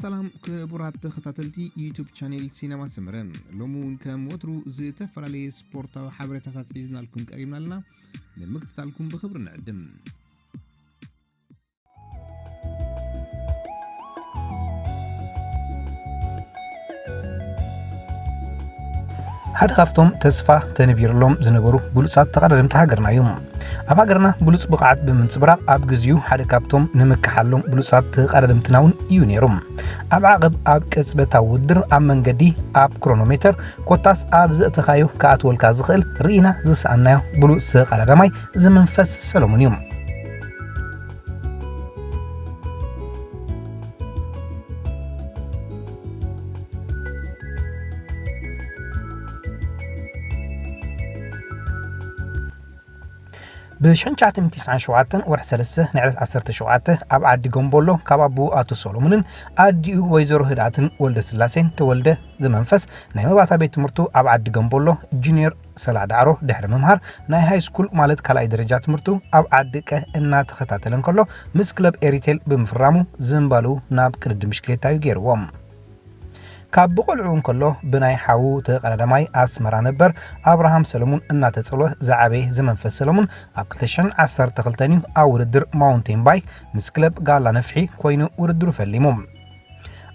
ሰላም ክቡራት ተኸታተልቲ ዩቱብ ቻኔል ሲነማ ሰመረ፣ ሎሚ እውን ከም ወትሩ ዝተፈላለየ ስፖርታዊ ሓበሬታታት ሒዝናልኩም ቀሪብና ኣለና። ንምክትታልኩም ብኽብሪ ንዕድም። ሓደ ካብቶም ተስፋ ተነቢርሎም ዝነበሩ ብሉጻት ተቐዳደምቲ ሃገርና እዩ። ኣብ ሃገርና ብሉጽ ብቕዓት ብምንጽብራቕ ኣብ ግዜኡ ሓደ ካብቶም ንምክሓሎም ብሉጻት ተቐዳደምትና እውን እዩ ነይሩ። ኣብ ዓቐብ፣ ኣብ ቅጽበታዊ ውድድር፣ ኣብ መንገዲ፣ ኣብ ክሮኖሜተር፣ ኮታስ ኣብ ዘእተኻዮ ክኣትወልካ ዝኽእል ርኢና ዝሰኣናዮ ብሉጽ ተቐዳዳማይ ዘመንፈስ ሰሎሞን እዩ። ብ ሽሕን ትሽዓተ ሚእትን ተስዓን ሸውዓተን ወርሒ ሰለስተ ንዕለት ዓሰርተ ሸውዓተ ኣብ ዓዲ ገምቦሎ ካብ ኣቦኡ ኣቶ ሰሎሞንን ኣዲኡ ወይዘሮ ህድኣትን ወልደስላሴን ተወልደ ዘመንፈስ ናይ መባእታ ቤት ትምህርቱ ኣብ ዓዲ ገምቦሎ ጁኒየር ሰላዕ ዳዕሮ ድሕሪ ምምሃር ናይ ሃይ ስኩል ማለት ካልኣይ ደረጃ ትምህርቱ ኣብ ዓዲ ቀህ እናተኸታተለ እንከሎ ምስ ክለብ ኤሪቴል ብምፍራሙ ዝንባሉ ናብ ክንዲ ምሽክሌታ እዩ ገይርዎ። ካብ ብቆልዑ እንከሎ ብናይ ሓዉ ተቐዳዳማይ ኣስመራ ነበር ኣብርሃም ሰለሙን እናተጸልወ ዝዓበየ ዘመንፈስ ሰለሙን ኣብ ክልተ ሽሕን ዓሰርተ ክልተን እዩ ኣብ ውድድር ማውንቴን ባይክ ምስ ክለብ ጋላ ነፍሒ ኮይኑ ውድድሩ ፈሊሙ።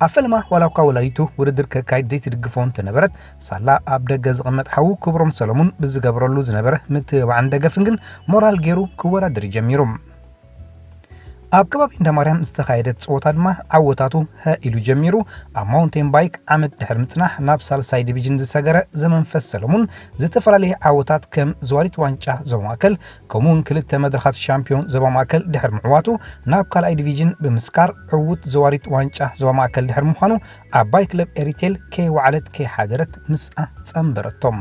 ኣብ ፈለማ ዋላ እኳ ወላዲቱ ውድድር ከካይድ ዘይትድግፎ እንተነበረት፣ ሳላ ኣብ ደገ ዝቕመጥ ሓዉ ክብሮም ሰለሙን ብዝገብረሉ ዝነበረ ምትብባዕን ደገፍን ግን ሞራል ገይሩ ክወዳደር እዩ ጀሚሩ። ኣብ ከባቢ እንዳ ማርያም ዝተኻየደት ጸወታ ድማ ዓወታቱ ሀ ኢሉ ጀሚሩ። ኣብ ማውንቴን ባይክ ዓመት ድሕሪ ምጽናሕ ናብ ሳልሳይ ዲቪዥን ዝሰገረ ዘመንፈስ ሰለሙን ዝተፈላለየ ዓወታት ከም ዘዋሪት ዋንጫ ዞባ ማእከል ከምኡውን ክልተ መድረኻት ሻምፒዮን ዞባ ማእከል ድሕሪ ምዕዋቱ ናብ ካልኣይ ዲቪዥን ብምስካር ዕዉት ዘዋሪት ዋንጫ ዞባ ማእከል ድሕሪ ምዃኑ ዓባይ ክለብ ኤሪቴል ከይወዓለት ከይሓደረት ምስኣ ጸንበረቶም።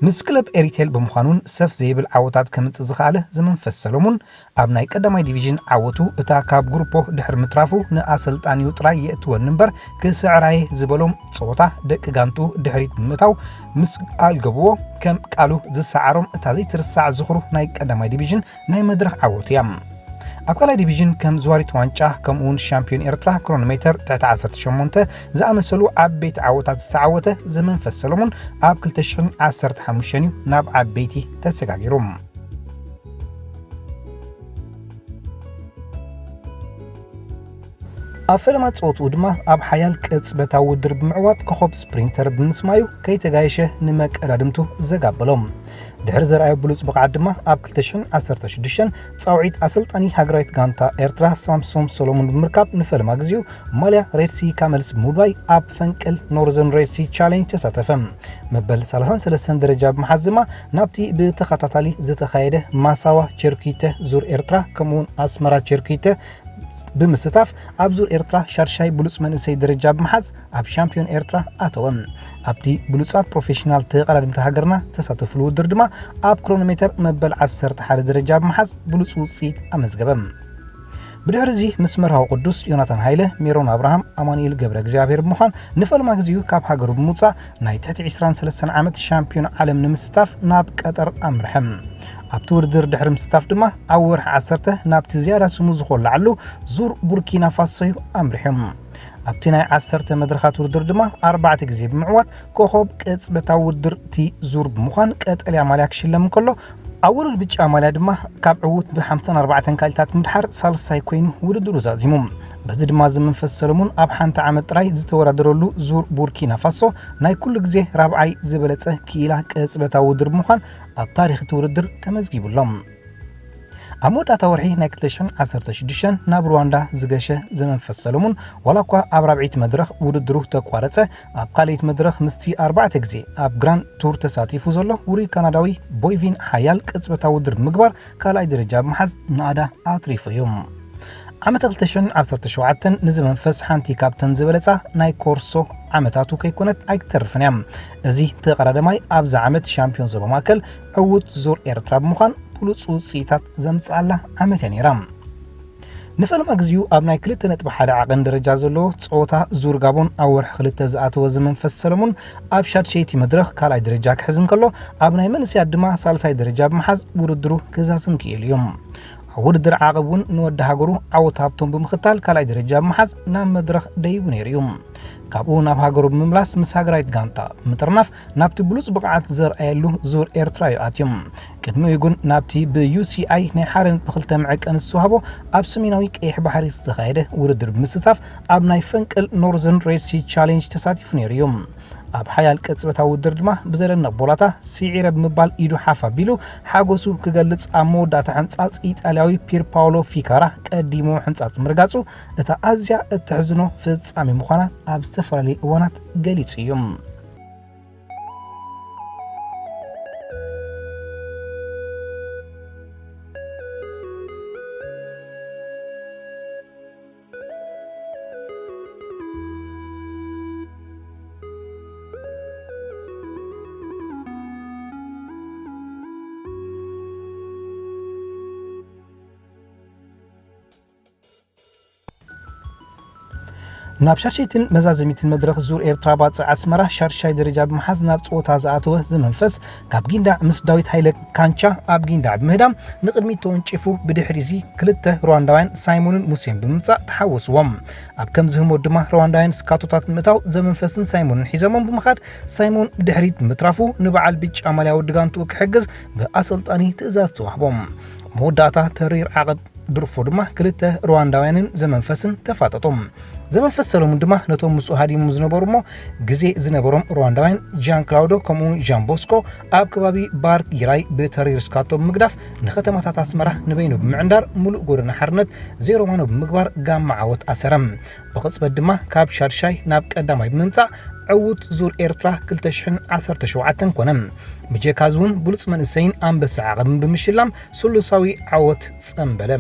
ምስ ክለብ ኤሪቴል ብምዃኑን ሰፍ ዘይብል ዓወታት ከምጽእ ዝኸኣለ ዘመንፈስ ሰሎሙን ኣብ ናይ ቀዳማይ ዲቪዥን ዓወቱ እታ ካብ ግሩፖ ድሕሪ ምትራፉ ንኣሰልጣኒኡ ጥራይ የእትወኒ እምበር ክስዕራየ ዝበሎም ጸወታ ደቂ ጋንቱ ድሕሪት ብምእታው ምስ ኣልገብዎ ከም ቃሉ ዝሰዓሮም እታ ዘይትርሳዕ ዝኽሩ ናይ ቀዳማይ ዲቪዥን ናይ መድረኽ ዓወቱ እያ። ኣብ ካልኣይ ዲቪዥን ከም ዝዋሪት ዋንጫ ከምኡውን ሻምፒዮን ኤርትራ ክሮኖሜተር ትሕቲ ዓሰርተ ሸሞንተ ዝኣመሰሉ ዓበይቲ ዓወታት ዝተዓወተ ዘመንፈስ ሰሎሙን ኣብ ክልተ ሽሕን ዓሰርተ ሓሙሽተን እዩ ናብ ዓበይቲ ተሰጋጊሩ። ኣብ ፈለማ ጸወትኡ ድማ ኣብ ሓያል ቅጽበታዊ ውድድር ብምዕዋት ኮኾብ ስፕሪንተር ብምስማዩ ከይተጋየሸ ንመቀዳድምቱ ዘጋበሎ። ድሕሪ ዘርኣዮ ብሉጽ ብቕዓት ድማ ኣብ ክልተ ሽሕን ዓሰርተ ሽዱሽተን ጻውዒት ኣሰልጣኒ ሃገራዊት ጋንታ ኤርትራ ሳምሶም ሰሎሙን ብምርካብ ንፈለማ ግዜኡ ማልያ ሬድሲ ካመልስ ብምውዳይ ኣብ ፈንቅል ኖርዘርን ሬድሲ ቻሌንጅ ተሳተፈ። መበል ሰላሳን ሰለስተን ደረጃ ብምሓዝ ድማ ናብቲ ብተኸታታሊ ዝተኻየደ ማሳዋ ቸርኪተ ዙር ኤርትራ ከምኡውን ኣስመራ ቸርኪተ ብምስታፍ ኣብ ዙር ኤርትራ ሻድሻይ ብሉጽ መንእሰይ ደረጃ ብምሓዝ ኣብ ሻምፒዮን ኤርትራ ኣተወ። ኣብቲ ብሉጻት ፕሮፌሽናል ተቐዳድምቲ ሃገርና ተሳተፍሉ ውድድር ድማ ኣብ ክሮኖሜተር መበል ዓሰርተ ሓደ ደረጃ ብምሓዝ ብሉጽ ውጽኢት ኣመዝገበ። ብድሕሪ እዚ ምስ መርሃዊ ቅዱስ፣ ዮናታን ሃይለ፣ ሜሮን ኣብርሃም፣ ኣማኑኤል ገብረ እግዚኣብሔር ብምዃን ንፈልማ ግዚኡ ካብ ሃገሩ ብምውጻእ ናይ ትሕቲ ዕስራን ሰለስተን ዓመት ሻምፒዮን ዓለም ንምስታፍ ናብ ቀጠር ኣምርሐ። ኣብቲ ውድድር ድሕሪ ምስታፍ ድማ ኣብ ወርሒ ዓሰርተ ናብቲ ዝያዳ ስሙ ዝኾለዓሉ ዙር ቡርኪና ፋሶ እዩ ኣምሪሑ። ኣብቲ ናይ ዓሰርተ መድረኻት ውድድር ድማ ኣርባዕተ ግዜ ብምዕዋት ኮኾብ ቅጽበታዊ ውድድር እቲ ዙር ብምዃን ቀጠልያ ማልያ ክሽለም እንከሎ፣ ኣብ ውሉድ ብጫ ማልያ ድማ ካብ ዕዉት ብ ሓምሳን ኣርባዕተን ካልኢታት ምድሓር ሳልሳይ ኮይኑ ውድድሩ ዛዚሙ። በዚ ድማ እዚ መንፈስ ሰለሙን ኣብ ሓንቲ ዓመት ጥራይ ዝተወዳደረሉ ዙር ቡርኪና ፋሶ ናይ ኩሉ ግዜ ራብዓይ ዝበለጸ ክኢላ ቅጽበታዊ ውድድር ብምዃን ኣብ ታሪኽ እቲ ውድድር ተመዝጊቡ ኣሎ። ኣብ መወዳእታ ወርሒ ናይ ክልተ ሽሕን ዓሰርተ ሽዱሽተን ናብ ሩዋንዳ ዝገሸ ዘመንፈስ ሰለሙን ዋላ እኳ ኣብ ራብዒት መድረኽ ውድድሩ ተቋረጸ፣ ኣብ ካልኣይቲ መድረኽ ምስቲ ኣርባዕተ ግዜ ኣብ ግራንድ ቱር ተሳቲፉ ዘሎ ውሩይ ካናዳዊ ቦይቪን ሓያል ቅጽበታዊ ውድድር ብምግባር ካልኣይ ደረጃ ብምሓዝ ናእዳ ኣትሪፉ እዩ። ዓመተ ክልተ ሽሕን ዓሰርተ ሸውዓተን ንዚ መንፈስ ሓንቲ ካብተን ዝበለጻ ናይ ኮርሶ ዓመታቱ ከይኮነት ኣይትተርፍን እያ። እዚ ተቐዳዳማይ ኣብዚ ዓመት ሻምፒዮን ዞባ ማእከል ዕዉት ዙር ኤርትራ ብምዃን ብሉጽ ውጽኢታት ዘምጽኣላ ዓመት እያ ነይራ። ንፈለማ ግዜኡ ኣብ ናይ ክልተ ነጥቢ ሓደ ዓቐን ደረጃ ዘለዎ ጸወታ ዙር ጋቦን ኣብ ወርሒ ክልተ ዝኣተወ ዘመንፈስ ሰለሙን፣ ኣብ ሻድሸይቲ መድረኽ ካልኣይ ደረጃ ክሕዝ እንከሎ፣ ኣብ ናይ መንእሰያት ድማ ሳልሳይ ደረጃ ብምሓዝ ውድድሩ ክዛዝም ክኢሉ እዩ። ኣብ ውድድር ዓቐብ እውን ንወዲ ሃገሩ ዓወት ሃብቶም ብምኽታል ካልኣይ ደረጃ ብምሓዝ ናብ መድረኽ ደይቡ ነይሩ እዩ። ካብኡ ናብ ሃገሩ ብምምላስ ምስ ሃገራዊት ጋንታ ብምጥርናፍ ናብቲ ብሉጽ ብቕዓት ዘርኣየሉ ዙር ኤርትራ እዩ ኣትዩ። ቅድሚኡ ግን ናብቲ ብ ዩ ሲ ኣይ ናይ ሓደ ነጥቢ ክልተ መዐቀኒ ዝተዋህቦ ኣብ ሰሜናዊ ቀይሕ ባሕሪ ዝተኻየደ ውድድር ብምስታፍ ኣብ ናይ ፈንቅል ኖርዘርን ሬድ ሲ ቻሌንጅ ተሳቲፉ ነይሩ እዩ። ኣብ ሓያል ቅጽበታዊ ውድድር ድማ ብዘደንቕ ቦላታ ስዒረ ብምባል ኢዱ ሓፍ ኣቢሉ ሓጎሱ ክገልጽ ኣብ መወዳእታ ሕንጻጽ ኢጣልያዊ ፒር ፓውሎ ፊካራ ቀዲሙ ሕንጻጽ ምርጋጹ እታ ኣዝያ እተሕዝኖ ፍጻሜ ምዃና ኣብ ዝተፈላለዩ እዋናት ገሊጹ እዩ። ናብ ሻሸይትን መዛዘሚትን መድረኽ ዙር ኤርትራ ባጽዕ ኣስመራ ሻድሻይ ደረጃ ብምሓዝ ናብ ጸወታ ዝኣተወ ዘመንፈስ ካብ ጊንዳዕ ምስ ዳዊት ሃይለ ካንቻ ኣብ ጊንዳዕ ብምህዳም ንቕድሚት ተወንጪፉ፣ ብድሕሪዚ ክልተ ሩዋንዳውያን ሳይሞንን ሙሴን ብምምጻእ ተሓወስዎም። ኣብ ከምዚ ህሞት ድማ ሩዋንዳውያን ስካቶታት ንምእታው ዘመንፈስን ሳይሞንን ሒዞሞም ብምኻድ ሳይሞን ብድሕሪት ብምትራፉ ንበዓል ብጫ ማልያ ወዲ ጋንትኡ ክሕግዝ ብኣሰልጣኒ ትእዛዝ ተዋህቦም። መወዳእታ ተሪር ዓቐብ ድርፎ ድማ ክልተ ሩዋንዳውያንን ዘመንፈስን ተፋጠጡ። ዘመንፈስ ሰለሙን ድማ ነቶም ምስኡ ሃዲሞም ዝነበሩ እሞ ግዜ ዝነበሮም ሩዋንዳውያን ጃን ክላውዶ ከምኡውን ጃን ቦስኮ ኣብ ከባቢ ባር ጊራይ ብተሪር ስካቶ ብምግዳፍ ንከተማታት ኣስመራ ንበይኑ ብምዕንዳር ሙሉእ ጎደና ሓርነት ዜሮ ማኖ ብምግባር ጋማ ዓወት ኣሰረ። ብቕጽበት ድማ ካብ ሻድሻይ ናብ ቀዳማይ ብምምጻእ ዕዉት ዙር ኤርትራ ክልተ ሽሕን ዓሰርተ ሸውዓተን ኮነ። ብጀካ እዚ እውን ብሉጽ መንእሰይን ኣንበሳ ዓቐብን ብምሽላም ስሉሳዊ ዓወት ጸንበለ።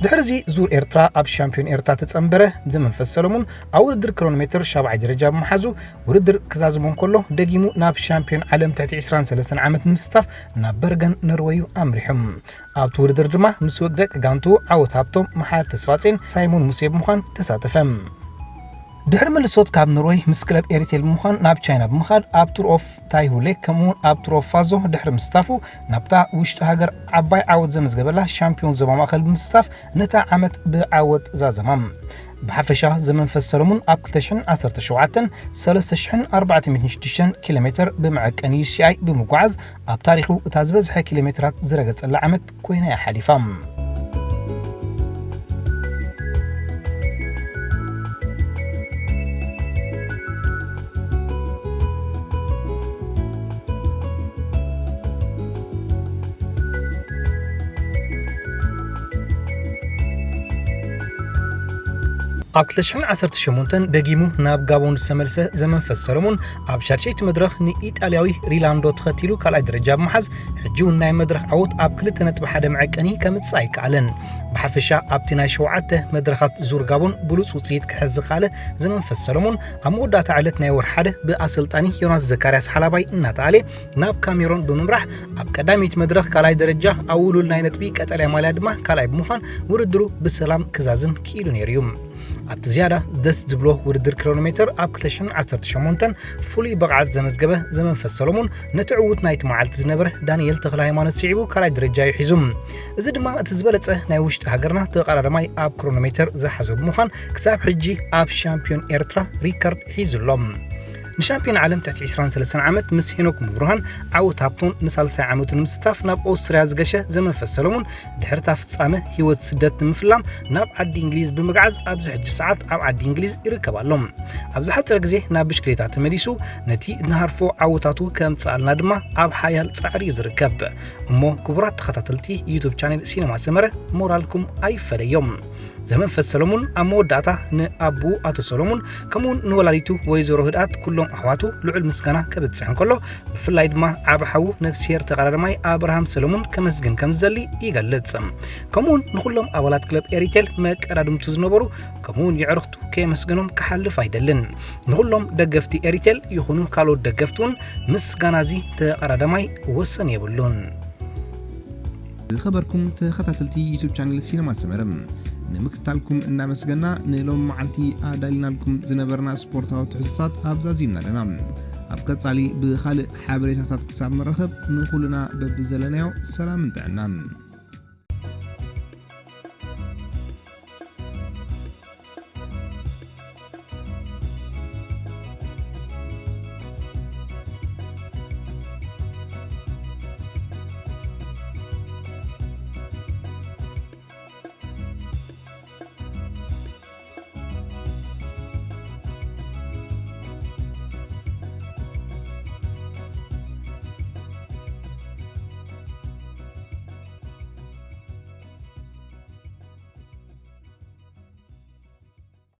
ድሕሪ እዚ ዙር ኤርትራ ኣብ ሻምፒዮን ኤርትራ ተጸንበረ። ዘመንፈስ ሰለሙን ኣብ ውድድር ክሮኖሜትር ሻብዓይ ደረጃ ብምሓዙ ውድድር ክዛዝሞ እንከሎ ደጊሙ ናብ ሻምፒዮን ዓለም ትሕቲ ዕስራን ሰለስተን ዓመት ንምስታፍ ናብ በርገን ኖርወይ እዩ ኣምሪሑ። ኣብቲ ውድድር ድማ ምስ ወግደቅ ጋንቱ ዓወት ሃብቶም፣ መሓር ተስፋጼን ሳይሞን ሙሴ ብምዃን ተሳተፈ። ድሕሪ ምልሶት ካብ ኖርወይ ምስ ክለብ ኤሪቴል ብምዃን ናብ ቻይና ብምኻድ ኣብ ቱር ኦፍ ታይሁሌ ከምኡውን ኣብ ቱር ኦፍ ፋዞ ድሕሪ ምስታፉ ናብታ ውሽጢ ሃገር ዓባይ ዓወት ዘመዝገበላ ሻምፒዮን ዞባ ማእኸል ብምስታፍ ነታ ዓመት ብዓወት ዛዘማ። ብሓፈሻ ዘመንፈስ ሰለሙን ኣብ ክልተ ሽሕን ዓሰርተ ሸውዓተን ሰለስተ ሽሕን ኣርባዕተ ሚእትን ሽዱሽተን ኪሎ ሜትር ብመዐቀኒ ዩ ሲ ኣይ ብምጓዓዝ ኣብ ታሪኹ እታ ዝበዝሐ ኪሎ ሜትራት ዝረገጸላ ዓመት ኮይና እያ ሓሊፋ። ኣብ ክልተ ሽሕን ዓሰርተ ሸሞንተን ደጊሙ ናብ ጋቦን ዝተመልሰ ዘመንፈስ ሰለሙን ኣብ ሻድሸይቲ መድረኽ ንኢጣልያዊ ሪላንዶ ተኸቲሉ ካልኣይ ደረጃ ብምሓዝ ሕጂ እውን ናይ መድረኽ ዓወት ኣብ ክልተ ነጥቢ ሓደ መዐቀኒ ከምጽእ ኣይከኣለን። ብሓፈሻ ኣብቲ ናይ ሸውዓተ መድረኻት ዙር ጋቦን ብሉጽ ውጽኢት ክሕዝ ዝኸኣለ ዘመንፈስ ሰለሙን ኣብ መወዳእታ ዕለት ናይ ወርሒ ሓደ ብኣሰልጣኒ ዮናስ ዘካርያስ ሓላባይ እናተኣለ ናብ ካሜሮን ብምምራሕ ኣብ ቀዳመይቲ መድረኽ ካልኣይ ደረጃ ኣብ ውሉል ናይ ነጥቢ ቀጠልያ ማልያ ድማ ካልኣይ ብምዃን ውድድሩ ብሰላም ክዛዝም ክኢሉ ነይሩ እዩ። ኣብቲ ዝያዳ ደስ ዝብሎ ውድድር ኪሎ ሜትር ኣብ ክልተ ሽሕን ዓሰርተ ሸሞንተን ፍሉይ ብቕዓት ዘመዝገበ ዘመንፈስ ሰሎሞን ነቲ ዕዉት ናይቲ መዓልቲ ዝነበረ ዳንኤል ተኽለ ሃይማኖት ስዒቡ ካልኣይ ደረጃ እዩ ሒዙ። እዚ ድማ እቲ ዝበለጸ ናይ ውሽጢ ሃገርና ተቐዳዳማይ ኣብ ክሮኖሜተር ዝሓዞ ብምዃን ክሳብ ሕጂ ኣብ ሻምፒዮን ኤርትራ ሪከርድ ሒዙ ኣሎ። ንሻምፒዮን ዓለም ትሕቲ ዕስራን ሰለስተን ዓመት ምስ ሄኖክ ሙሉብርሃን ዓወት ሃብቶም ንሳልሳይ ዓመቱ ንምስታፍ ናብ ኦስትርያ ዝገሸ ዘመንፈስ ሰሎሞን ድሕሪ እታ ፍጻመ ህይወት ስደት ንምፍላም ናብ ዓዲ እንግሊዝ ብምግዓዝ ኣብዚ ሕጂ ሰዓት ኣብ ዓዲ እንግሊዝ ይርከብ ኣሎ። ኣብ ዝሓጸረ ግዜ ናብ ብሽክሌታ ተመሊሱ ነቲ ንሃርፎ ዓወታቱ ከምጽኣልና ድማ ኣብ ሓያል ጻዕሪ እዩ ዝርከብ። እሞ ክቡራት ተኸታተልቲ ዩቱብ ቻነል ሲነማ ሰመረ ሞራልኩም ኣይፈለዮም። ዘመንፈስ ሰሎሙን ኣብ መወዳእታ ንኣቡ ኣቶ ሰሎሙን ከምኡውን ንወላዲቱ ወይዘሮ ህድኣት ኩሎም ኣሕዋቱ ልዑል ምስጋና ከብጽሕ እንከሎ ብፍላይ ድማ ዓቢ ሓዉ ነፍስሄር ተቐዳዳማይ ኣብርሃም ሰለሙን ከመስግን ከም ዝደሊ ይገልጽ። ከምኡውን ንኹሎም ኣባላት ክለብ ኤሪቴል መቀዳድምቱ ዝነበሩ ከምኡውን የዕርኽቱ ከየመስገኖም ክሓልፍ ኣይደልን። ንኹሎም ደገፍቲ ኤሪቴል ይኹኑ ካልኦት ደገፍቲ እውን ምስጋና እዚ ተቐዳዳማይ ወሰን የብሉን። ዝኸበርኩም ተኸታተልቲ ዩቱብ ቻነል ሲነማ ሰመረ፣ ንምክትታልኩም እናመስገና፣ ንሎም መዓልቲ ኣዳሊናልኩም ዝነበርና ስፖርታዊ ትሕዝቶታት ኣብዛዚምና ኣለና። ኣብ ቀጻሊ ብኻልእ ሓበሬታታት ክሳብ ንራኸብ፣ ንኹልና በብዘለናዮ ሰላምን ጥዕናን።